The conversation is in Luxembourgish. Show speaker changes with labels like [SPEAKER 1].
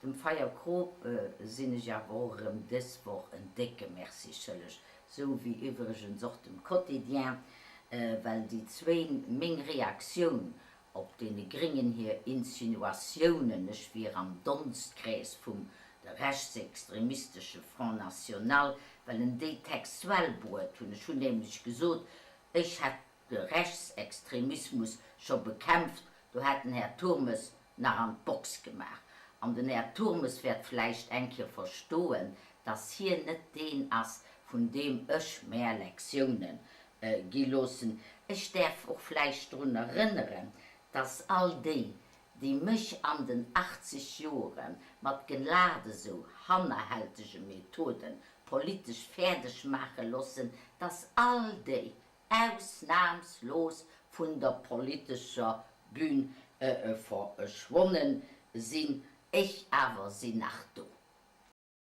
[SPEAKER 1] Dem Feierkrop sinn ech awer och erëm dës Woch en décke Merci schëlleg, sou wéi iwwregens och dem Quotidien, well déi zwéin meng Reaktioun op deene Gringen hir Insinuatiounen, ech wier am Donstkrees vum de rechtsextremistesche Front National, well en déi textuell bruet hunn. Ech hunn nämlech gesot, ech hätt de Rechtsextremismus scho bekämpft, do hätt den Här Turmes nach an d'Box gemaach. An den Här Turmes wäert vläicht eng Kéier verstoen, dass hien net deen ass, vun deem ech mär Lektiounen gi loossen. Ech däerf och vläicht drun erënneren, dass all déi, déi mech an den 80 Jore mat grad esou hannerhältege Methoden politesch fäerdeg maache loossen, dass all déi ausnahmslos vun der politescher Bühn verschwonnen sinn, ech awer sinn nach do.